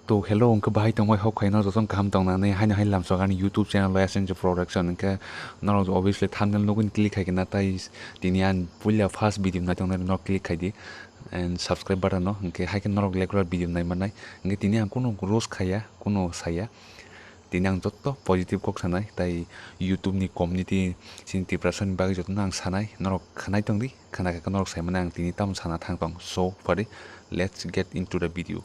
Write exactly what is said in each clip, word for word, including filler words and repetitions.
To hello, hwnkhe bahai tongbai hok khaino jotono kaham tongnani haino hai lamsok ani YouTube channel o S N J Production. Hwnkhe norok obviously thumbnail nugwi click khaikhe na, tai tini ang puila first video nai tongnai norok click khaidi and subscribe button no, hwnkhe haikhe norok regular video nai mannai. Hwnkhe tini ang kunu roast khaiya, kunu saya, tini ang jotto positive kok sanai, tai YouTube ni community chini Tiprasa ni bagwi jotono ang sanai, norok khnai tongdi. Khana khe norok sai mani ang tini tamo sana thang tong. So, pari, let's get into the video.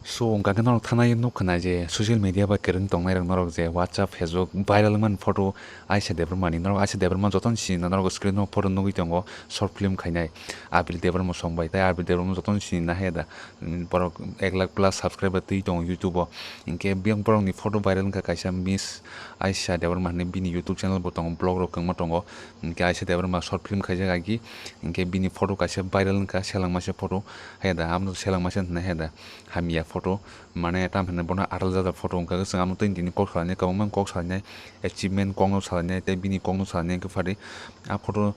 So, hwnkha khe norok thanai nuk khna je social media bai kwrwng tongnai rok norok je WhatsApp, Facebook viral wngmani photo Aisha Debbarma ni. Norok Aisha Debbarma jotono sini na, norok screen o photo nugwi tongo, short film khainai Abir Debbarma song bai. Tai Abir Debbarma jotono sini na he da. Borok ek lakh plus subscriber twi tongo YouTube o. Hinkhe biyang borok ni photo viral wngkha kaisa Miss Aisha Debbarma hinwi bini YouTube channel bo tongo, vlog rok kwbangma tongo. Hinkhe Aisha Debbarma short film khaijak agi. Hinkhe bini photo kaisa viral wngkha, selengma se photo. Heda, amo selengma se hinwi heda. Hamya photo. Mane tam hinwi bono atal jajak photo wngkha. Chwng amo twi tini kok salainai, kwbangma kok salainai. Achievement kokno salainai, tei bini kokno salainai wngkha phadi. A photo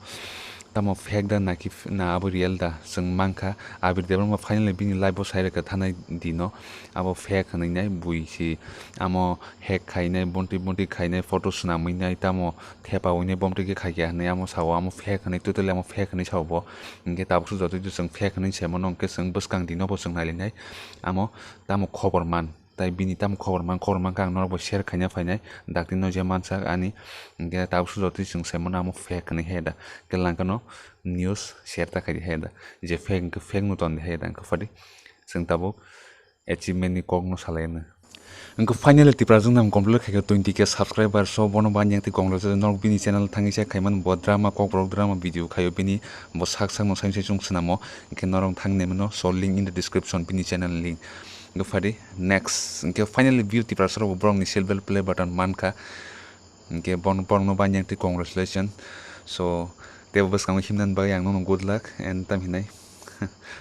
tamo fake da naki f-, na abo real da? Chwng mankha. Abir Debbarma finally bini life o sai rwkha thanai dino. Abo fake hinwi nai bui si. Amo hack khainai, bonti bonti khainai, photo swnamwi nai, tamo thepa wngwi nai, bomtwi khe khaikha hinwi amo sao, amo fake hinwi, totally amo fake hinwi sao bo. Hinkhe tabuk sujatwi chwng fake hinwi saimano, hinkhe chwng bwskang dino bo chwng nailainai. Amo tamo khobor man, tai bini tamo khobor man, khobor mankha ang norokbo share khaina phainai, dakti no je mansak ani, hinkhe tabuk sujatwi chwng saimano amo fake hinwi he da. Hinkhe langkano news share ta khaidi he da. Je fake hinkhe fake no tongdi he da, hinkhe phadi chwng tabuk achievement ni kok no salai no. Hinkhe finally Tiprasa wngna complete khaikhe twenty K subscriber, so bono bo ani yakti congratulations. Norok bini channel thangwi se khaimani bo drama, kokborok drama video khaio bini, bo sak sak no sai sai chwng swnamo, hinkhe norok thang naimano, so link in the description bini channel link. Hinkhe phadi next, hinkhe finally view Tiprasa rok borok ni silver play button mankha. Hinkhe bon-, borokno bani ang twi congratulations. So, teibo bwskango himnani bagwi ang nono good luck and tam hinai.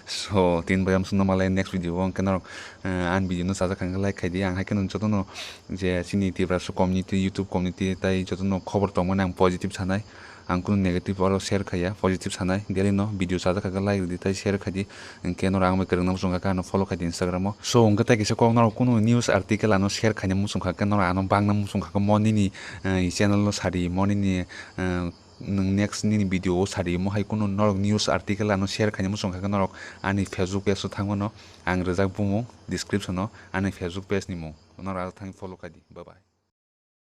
So, tin bai amsong no malai next video o, hinkhe norok, eh, ani video no chajak kha hinkhe like khaidi. Ang hai kheno jotono je chini Tiprasa community, YouTube community, tai jotono khobor tongmani ang positive sanai. Ang kunu negative oro share khaiya, positive sanai. Daily no video chajak kha hinkhe like rwdi tai share khaidi. Hinkhe norok ang bai kwrwngna muchung kha, ano follow khaidi Instagram o. So, hinkhe tai kisa kok norok kunu news article ano share khaina muchung kha, hinkhe norok ano bangna muchung kha, mo nini, eh, channel no sadi, mo nini, eh, nwng next nini video o sadi, mo hai kunu norok news article ano share khaina muchung kha, hinkhe norok ani Facebook page o thangmano ang rwjak bumung description o ani Facebook page ni mung, norok aro thang follow khaidi. Bye bye.